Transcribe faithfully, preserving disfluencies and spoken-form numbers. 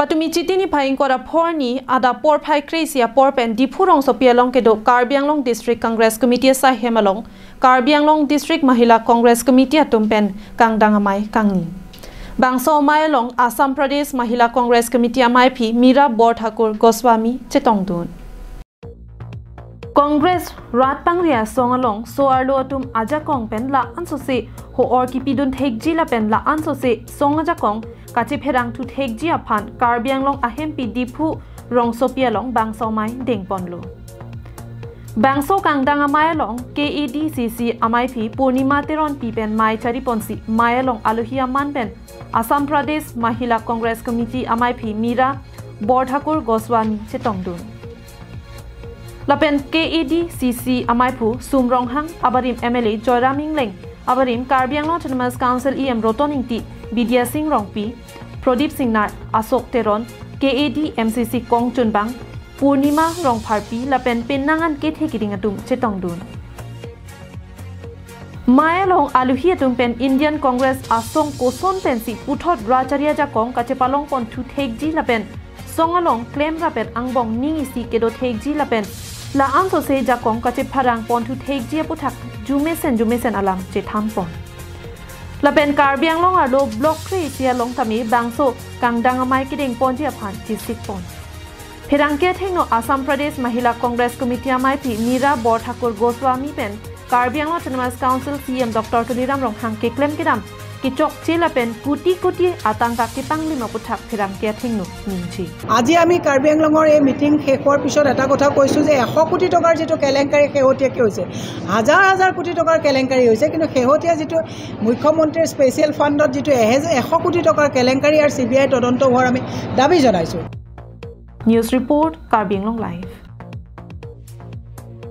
Patumi Chiti niphai ingkoi ra pho arni adap porphai kre-isi apor pen Diphu rongsopi along kedo Karbi Anglong District Congress Committee asaihem along Karbi Anglong District Mahila Congress Committee atum pen kangdang amei kangni. Bangso amei along Assam Pradesh Mahila Congress Committee amaiphi Mira Borthakur Goswami chetongdun. Congress rat pangri asong along so-arlo atum ajakong pen la-an sose ho-or kipidun thekji lapen la-an sose song ajakong kachepherangthu thekji aphan Karbi Anglong ahempi Diphu rongsopi along bangso amei dengponlo. Bangso kangdang amei along K A D C C amaiphi Purnima Teronpi pen mei chariponsi amei along alohi aman pen Assam Pradesh Mahila Congress Committee amaiphi Mira Borthakur Goswami chetongdun. Lapen K A D C C amaiphu Sum Ronghang, abarim M L A Joyram Engleng, abarim Karbi Anglong Autonomous Council E M Roton Engti, Bidya Sing Rongpi, Pradip Sing Nair, Ashok Teron, K A D M C C kongchunbang Purnima Rongpharpi lapen penang an kethe keding atum chetongdun. Amei along alohi atum pen Indian Congress asong koson pensi puthot rat chari ajakong kachepalongponthu thekji lapen song along klem rapet angbong ning isi kedo thekji lapen la-an sose jakong kachepherangponthu thekji aputhak jumesen jumesen alam chethanpon. Lapen Karbi Anglong arlo block kre-isi along tame bangso kangdang amei kedengponji aphan chesikpon. Pherangke athengno Assam Pradesh Mahila Congress Committee amaiphi Mira Borthakur Goswami pen Karbi Anglong Autonomous Council C E M Doctor Tuliram Ronghang keklem kedam kechokche lapen kuti kuti atangka kepanglim aputhak pherangke athengno ningje. আজি আমি কাৰ্বি আংলঙৰ এই মিটিং শেষ হোৱাৰ পিছত এটা কথা কৈছোঁ যে এশ কোটি টকাৰ যিটো কেলেংকাৰী শেহতীয়াকৈ হৈছে, হাজাৰ হাজাৰ কোটি টকাৰ কেলেংকাৰী হৈছে, কিন্তু শেহতীয়া যিটো মুখ্যমন্ত্ৰীৰ স্পেচিয়েল ফাণ্ডত যিটো এহেজ-, এশ কোটি টকাৰ কেলেংকাৰী আৰু চি বি আই তদন্ত হোৱাৰ আমি দাবী জনাইছোঁ। News report, Karbi Anglong Live.